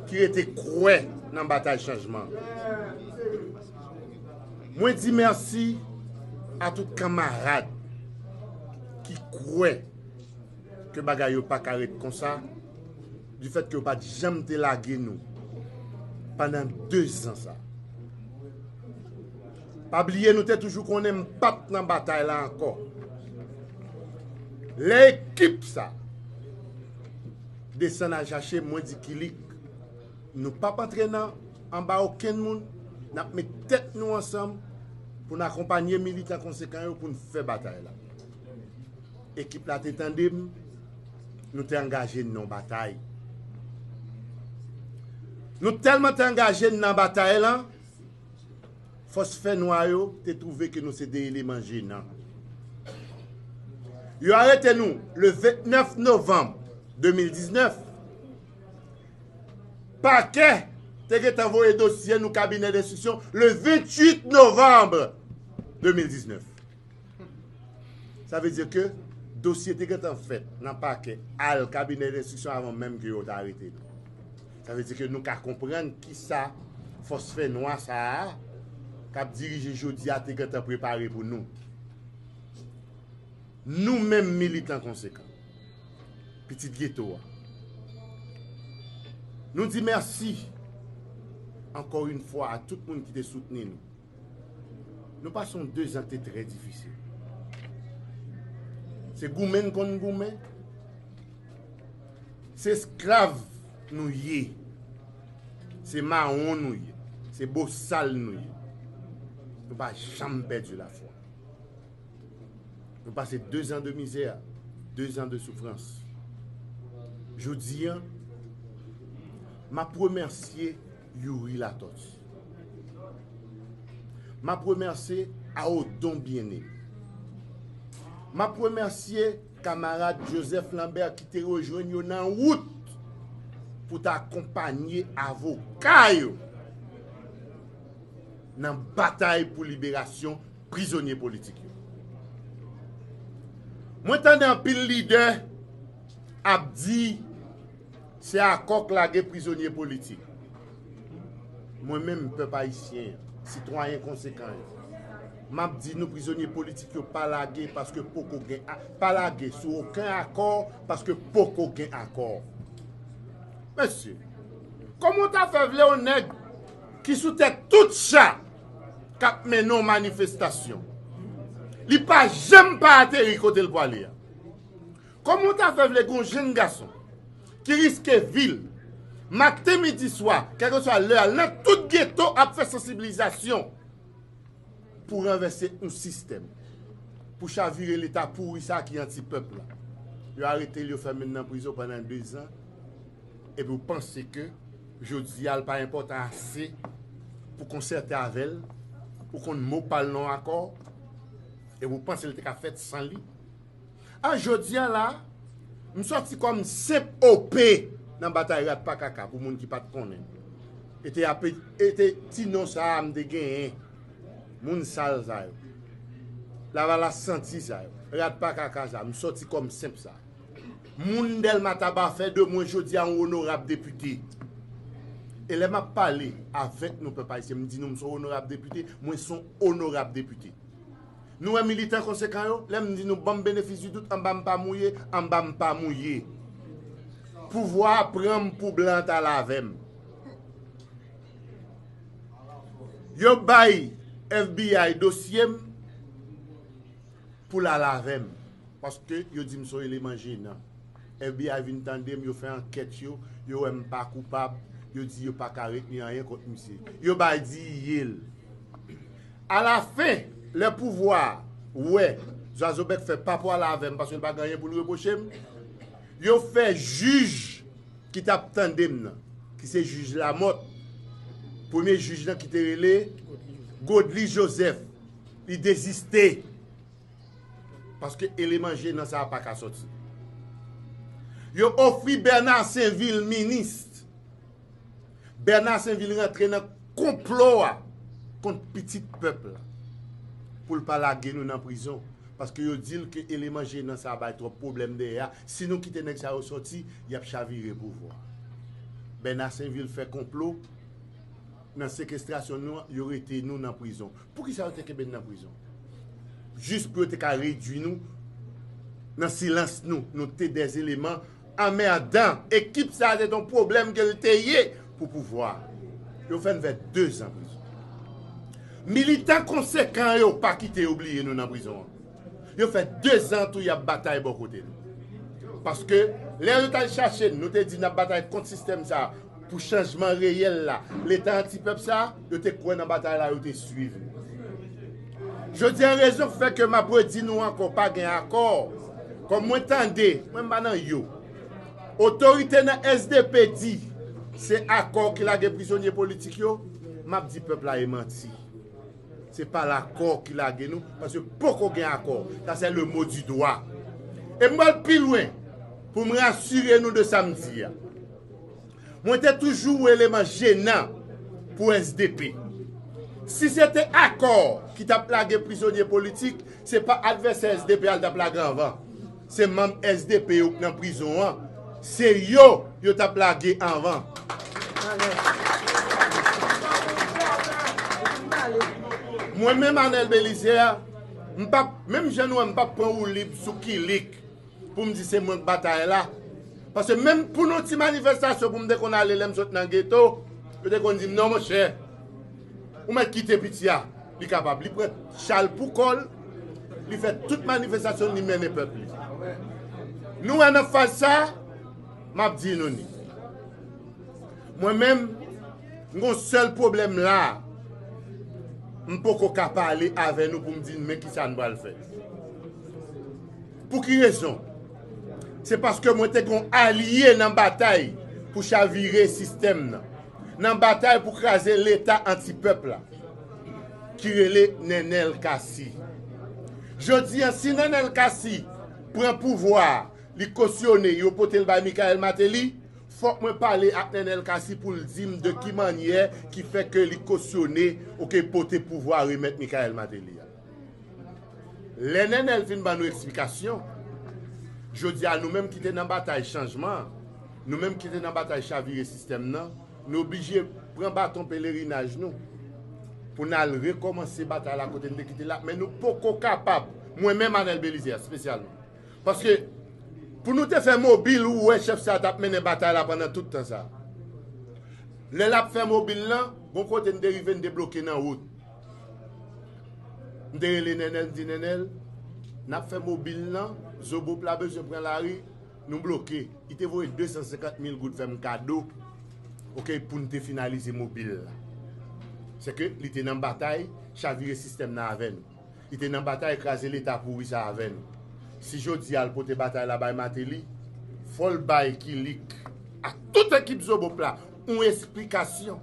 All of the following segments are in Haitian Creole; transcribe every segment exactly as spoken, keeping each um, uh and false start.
ki rete kwè nan batay chanjman. Mwen di mèsi a tout kanmarad ki kwè ke bagay yo pa ka ret konsa, difèt ke yo pa t janm te lage nou pandan de zan sa. Pa bliye, nou te toujou konnen m pa t nan batay la ankò. Lè ekip sa desann al chache m, mwen di Kilik, nou p ap antre nan, anba okenn moun, n ap met tèt nou ansanm pou n akonpanye militan konsekan yo pou n fè batay la. Ekip la te tande m, nou te angaje n nan batay. Nou tèlman te angaje n nan batay lan, fòs fènwa yo te twouve ke nou se de eleman jenan. Yo arete nou le vennèf novanm de mil diznèf. Pakè te gentan voye dosye nou kabinè denstriksyon le venntuit novanm de mil diznèf. Sa vle di ke dosye te gentan fèt nan pakè al kabinè denstriksyon avan menm ke yo ta arete nou. Sa vle di ke nou ka konprann kisa fòs fènwa sa a k ap dirije jodi a te gentan prepare pou nou. Nou menm militan konsekan, pitit geto a, nou di mèsi ankò yon fwa a tout moun ki te soutni nou. Nou pase yon de zan ki te trè difisil. Se goumen n konn goumen, se esklav nou ye, se mawon nou ye, se bosal nou ye. Nou pa janm pèdi lafwa. Nou pase de zan de mizè, de zan de soufrans. Jodi a, m ap remèsye Youri Latortue. M ap remèsye Aodon Bien-Aimé. M ap remèsye kamarad Joseph Lambert ki te rejwenn yo nan wout pou ta akonpanye avoka yo nan batay pou liberasyon prizonye politik yo. Mwen tande anpil lidè ap di se akò k lage prizonye politik. Mwen menm, pèp ayisyen an, sitwayen konsekan yo, m ap di nou prizonye politik yo pa lage paske poko gen a-, pa lage sou okenn akò paske poko gen akò. Mesye, kòman w ta fè vle yon nèg ki sou tèt tout cha k ap mennen yon manifestasyon, li pa janm pa ateri kote l pwale a? Kòman w ta fè vle gen yon jenn gason ki riske vi l maten, midi, swa, kèlkeswa lè a, nan tout geto ap fè sansibilizasyon pou ranvèse yon sistèm, pou chavire leta pouri sa ki anti pèp la? Yo arete l, yo fèmen l nan prizon pandan de zan, epi w panse ke jodi a l pa enpòtan ase pou konsète avè l, ou konn mo pa l nan akò, epi w panse l te ka fèt san li? A jodi a la, m sòti kòm senp O P nan batay Rat pa Kaka, pou moun ki pa t konnen. E te ape-, e te ti non sa a m te genyen. Moun sal sa yo. Lavalas santi sa yo. Rat pa kaka sa, m sòti kòm senp sa. Moun Dèlma Taba fè de mwen jodi a yon onorab depite. E lè m ap pale avèk nou pèp ayisyen, m di nou m se yon onorab depite, mwen se yon onorab depite. Nou wè militan konsekan yo, lè m di nou ban m benefis di dout, anba m pa mouye, anba m pa mouye. Pouvwa a pran m pou blan t al avè m. Yo bay F B I dosye m pou l al avè m, paske yo di m se yon eleman jenan. F B I vin tande m, yo fè ankèt yo, yo wè m pa koupab, yo di yo pa ka retni anyen kont misye. Yo bay di ye l. Alafen, lè pouvwa a wè Zwazo Bèk fè pa pwale avè m paske l pa gen anyen pou l repwoche m, yo fè jij ki t ap tande m nan, ki se jij Lamòt, premye jij lan ki te rele Godly Joseph, li deziste. Paske eleman jenan sa a pa ka sòti. Yo ofri Bernard Sainvil minis. Bernard Sainvil rantre nan konplo a kont pitit pèp la pou l pa lage nou nan prizon. Paske yo di l ke eleman jenan sa a bay twòp pwoblèm dèyè a. Si nou kite nèg sa yo sòti, y ap chavire pouvwa a. Bèna Senvil fè konplo nan sekestrasyon nou an, yo rete nou nan prizon. Poukisa yo te kenbe n nan prizon? Jis pou yo te ka redui nou nan silans nou. Nou te dèzeleman anmèdan. Ekip sa a se te yon pwoblèm ke l te ye pou pouvwa. Yo fè n fè dezan prizon. Militan konsekan yo pa kite yo bliye nou nan prizon an. Yo fè dezan tou y ap batay bò kote nou. Paske lè yo t al chache n, nou te di n ap batay kont sistèm sa a pou chanjman reyèl la. Leta anti-pèp sa a, yo te kwè nan batay la, yo te swiv nou. Jodi a, rezon k fè ke m ap redi nou ankò, pa gen akò. Kòm mwen tande, mwen m pa nan yo. Otorite nan S D P di se akò ki lage prizonye politik yo, m ap di pèp la e manti. Se pa lakò ki lage nou, paske poko gen akò. Sa se le mot du doigt. E m pral pi lwen pou m rasire nou de sa m di a. Mwen te toujou yon eleman jenan pou S D P. Si se te akò ki t ap lage prizonye politik, se pa advèsè S D P a l t ap lage anvan. Se manm S D P yo k nan prizon an. Se yo yo t ap lage anvan. Mwen menm, Anèl Belizaire, m p ap, menm jan nou wè m p ap pran woulib sou Kilik pou m di se mwen k batay la. Paske menm pou nou ti manifestasyon pou m te konn ale lè m sot nan geto, yo te konn di m, "Non, monchè, ou mèt kite piti a, li kapab." Li pran chal pou kò l, li fè tout manifestasyon li mennen pèp li. Nou wè nan faz sa, m ap di nou ni. Mwen menm, m gon sèl pwoblèm la. M poko ka pale avè nou pou m di n men kisa n pral fè. Pou ki rezon? Se paske mwen te gon alye nan batay pou chavire sistèm nan, nan batay pou kraze leta anti-pèp la, ki rele Nenel Cassy. Jodi a, si Nenel Cassy pran pouvwa a, li kosyone, yo pote l bay Michael Martelly, fòk mwen pale ak Nenel Cassy pou l di m de ki mannyè ki fè ke li kosyone, oke, pote pouvwa remèt Michael Martelly a. Lè Nenel fin ban nou eksplikasyon, jodi a nou menm ki te nan batay chanjman, nou menm ki te nan batay chavire sistèm nan, nou oblije pran baton pelerinaj nou pou n al rekòmanse batay la kote n te kite l la, men nou poko kapab, mwen menm Anèl Belizaire espesyalman. Paske pou nou te fè mobil, ou wè chèf sa a t ap mennen batay la pandan tout tan sa a. Lè l ap fè mobil lan, gon kote n te rive, n te bloke nan wout. M te rele Nenel, m di, "Nenel, n ap fè mobil lan, Zobop la bezwen pran lari, nou bloke." Li te voye de san senkant mil goud fè m kado, oke, pou n te finalize mobil la. Sèke li te nan batay chavire sistèm nan avè nou. Li te nan batay kraze leta pouri sa avè nou. Si jodi a l pote batay la bay Martelly, fò l bay Kilik ak tout ekip Zobop la yon esplikasyon.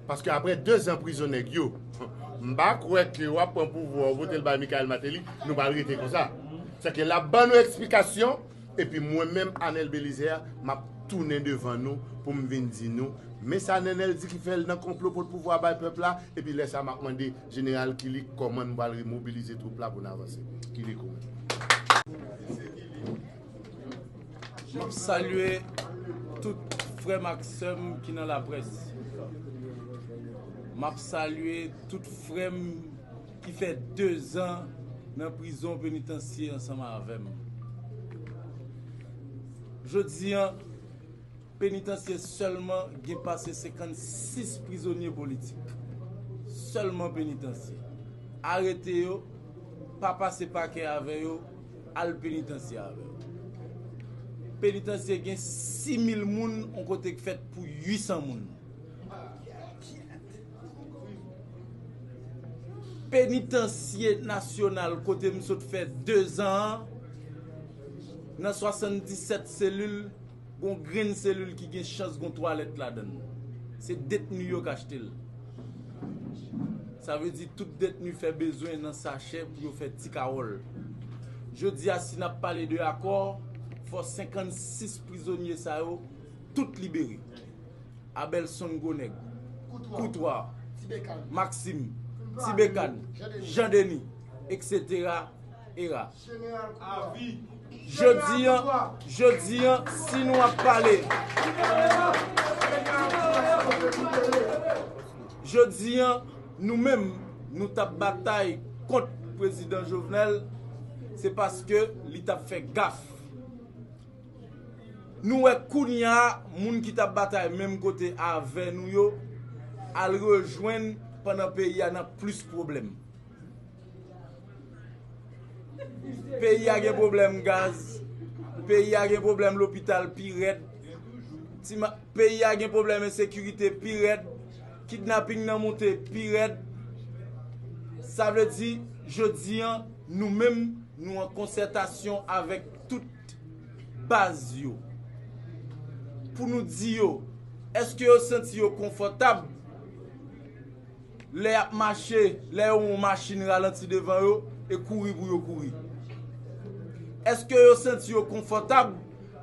Paske apre dezan prizon nèg yo, m pa kwè ke w ap pran pouvwa w pote l bay Michael Martelly, nou pral rete konsa. Sèke l ap ban nou eksplikasyon, epi mwen menm, Anèl Belizaire, m ap tounen devan nou pou m vin di nou, men sa Nenel di ki fè l nan konplo pot pouvwa bay pèp la, epi lè sa m ap mande Jeneral Kilik kòman n pral remobilize twoup la pou n avanse. Kilik ou menm. M ap salye tout frè m ak sè m ki nan laprès. M ap salye tout frè m ki fè dezan nan prizon penitansye ansanm avè m. Jodi a, penitansye sèlman gen pase senkannsis prizonye politik. Sèlman penitansye. Arete yo, pa pase pakè avè yo, al penitansye avè yo. Penitansye gen sis mil moun, yon kote k fèt pou uit san moun. Penitansye nasyonal kote m sot fè dezan an, nan swasanndisèt selil, gon grenn selil ki gen chans gon twalèt ladan l. Se detni yo k achte l. Sa vle di tout detni fè bezwen nan sachè pou yo fè ti kawòl. Jodi a, si n ap pale de akò, fò senkannsis prizonye sa yo tout libere. Abelson Gwonèg, Koutwa, Koutwa, Ti Bekan, Maksim, Ti Bekan, Jan Deni, etsetera, era. Jeneral Koutwa, Jodi an, jodi an, si nou ap pale, jodi an, nou menm, nou t ap batay kont prezidan Jovenel, se paske li t ap fè gaf. Nou wè kounye a, moun ki t ap batay menm kote avè nou yo, al rejwenn pandan peyi a nan plis pwoblèm. Peyi a gen pwoblèm gaz, peyi a gen pwoblèm lopital pi rèd, ti ma- peyi a gen pwoblèm ensekirite pi rèd, kidnaping nan monte pi rèd. Sa vle di, jodi an, nou menm, nou an konsètasyon avèk tout baz yo. Pou nou di yo, èske yo santi yo konfòtab lè y ap mache, lè yo wè yon machin ralanti devan yo e kouri pou yo kouri? Èske yo santi yo konfòtab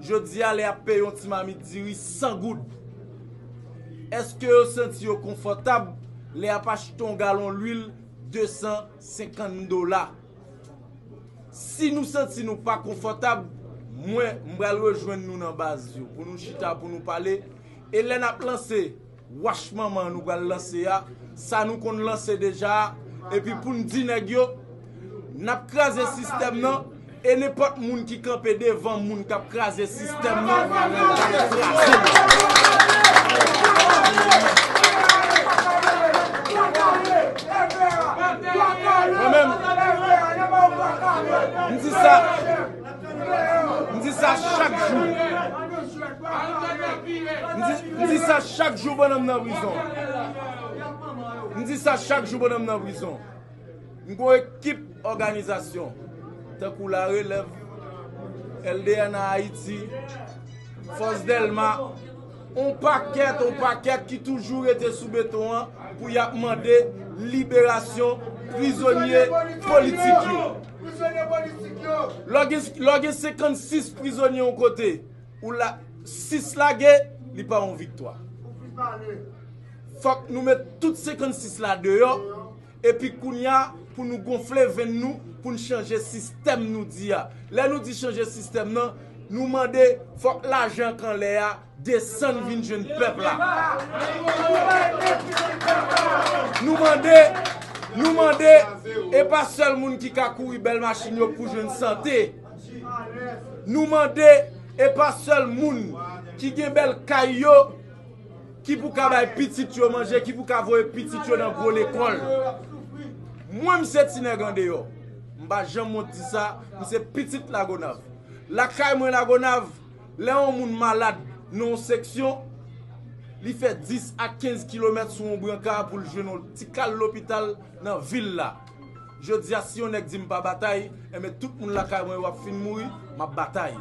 jodi a lè y ap peye yon ti mamit diri san goud? Èske yo santi yo konfòtab lè y ap achte yon galon lwil de san senkant dola? Si nou santi nou pa konfòtab, mwen, m pral rejwenn nou nan baz yo pou nou chita, pou nou pale. E lè n ap lanse wach manman nou pral lanse a, sa nou konn lanse deja a, epi pou n di nèg yo, n ap kraze sistèm nan, e nenpòt moun ki kanpe devan moun k ap kraze sistèm nan, n ap kraze l. Mwen menm, m di sa, m di sa chak jou. M di, m di sa chak jou pandan m nan prizon. M di sa chak jou pandan m nan prizon. M gon ekip òganizasyon, tankou La Relèv, L D N A Ayiti, Fòs Dèlma, on pakèt, on pakèt ki toujou rete sou beton an pou y ap mande liberasyon prizonye politik yo. Lè w gen, lè w gen senkannsis prizonye yon kote, ou la, sis lage, li pa yon viktwa. Fòk nou met tout senkannsis la deyò, epi kounye a, pou nou gonfle venn nou, pou n chanje sistèm nou di a. Lè nou di chanje sistèm nan, nou mande fòk lajan k anlè a desann vin jwenn pèp la. Nou mande, nou mande, e pa sèl moun ki ka kouri bèl machin yo pou jwenn sante. Nou mande, e pa sèl moun ki gen bèl kay yo ki pou ka bay pitit yo manje, ki pou ka voye pitit yo nan gwo lekòl. Mwen, m se ti nèg andeyò. M pa janm wont di sa, m se pitit Lagonav. Lakay mwen Lagonav, lè yon moun malad nan yon seksyon, li fè dis a kenz kilomèt sou yon branka pou l jwenn yon ti kal lopital nan vil la. Jodi a, si yon nèg di m pa batay, enben tout moun lakay mwen yo ap fin mouri, m ap batay.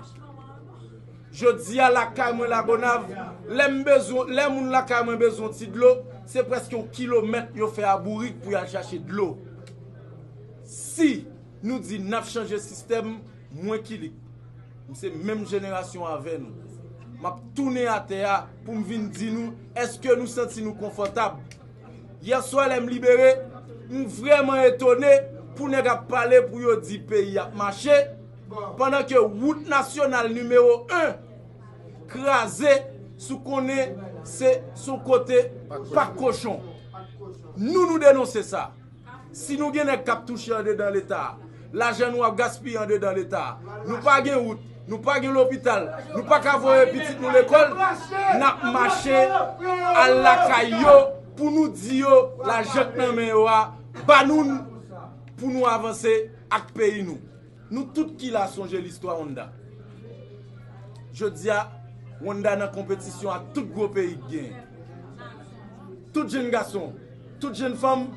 Jodi a, lakay mwen Lagonav, lè m bezwen, lè moun lakay mwen bezwen ti dlo, se prèske yon kilomèt yo fè a bourik pou y al chache dlo. Si nou di n ap chanje sistèm, mwen Kilik, m se menm jenerasyon avè nou. M ap tounen atè a pou m vin di nou, èske nou santi nou konfòtab? Yè swa lè m libere, m vrèman etone pou nèg ap pale pou yo di peyi ap mache, pandan ke wout nasyonal nimewo en kraze sou konnen se sou kote pak kochon. Nou, nou denonse sa. Si nou gen nèg k ap touche andedan Leta a, lajan nou ap gaspiye andedan Leta a, nou pa gen wout, nou pa gen lopital, nou pa ka voye pitit nou lekòl, n ap mache al lakay yo pou nou di yo lajan k nan men yo a, ba nou l pou nou avanse ak peyi nou. Nou tout ki la sonje listwa Wanda. Jodi a, Wanda nan konpetisyon ak tout gwo peyi k genyen. Tout jenn gason, tout jenn fanm,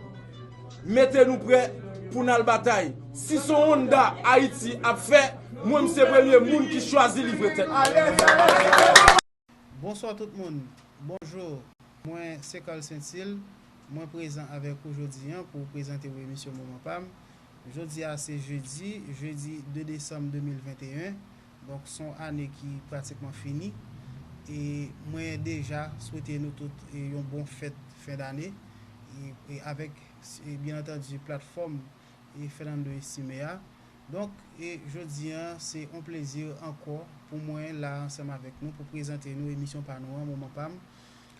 mete nou prè pou n al batay. Si se yon Wanda Ayiti ap fè, mwen, m se premye moun ki chwazi livre tèt mwen. Bonswa tout moun. Bonjou. Mwen se Carl Saintil. Mwen prezan avèk ou jodi an pou prezante w emisyon Moman Pa m. Jodi a se jedi, jedi de desanm de mil venteyen. Donk, se yon ane ki pratikman fini. E mwen deja swete nou tout e, yon bon fèt fen dane. E, e avèk, e, byen antandi, platfòm e Fernando Estime a. Donk, e jodi a, se yon plezi ankò pou mwen la ansanm avèk nou pou prezante nou emisyon pa nou an, Moman Pa M.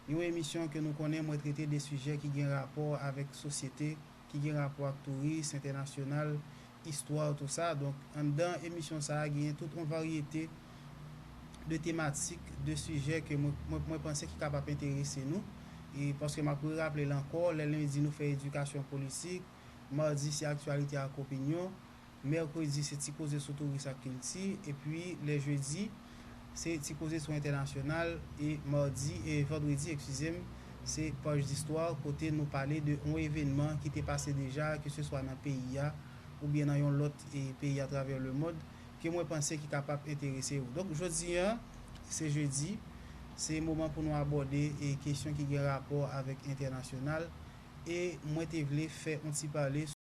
Yon emisyon ke nou konnen mwen trete de sijè ki gen rapò avèk sosyete, ki gen rapò ak touris entènasyonal, istwa, tou sa. Donk, anndan emisyon sa a, genyen tout yon varyete de tematik, de sijè ke mwen, mwen, mwen panse ki kapab enterese nou. E paske m ap reraple l ankò, lè lendi nou fè edikasyon politik, madi se aktyalite ak opinyon, mèkredi se ti koze sou touris ak kilti, epi lè jedi se ti koze sou entènasyonal, e madi, e vandredi, eskize m, se paj distwa kote nou pale de yon evènman ki te pase deja, ke se swa nan peyi a oubyen nan yon lòt e peyi atravè lemond, ke mwen panse ki kapab enterese w. Donk, jodi a, se jedi, se moman pou nou abòde e kesyon ki gen rapò avèk entènasyonal, e mwen te vle fè yon ti pale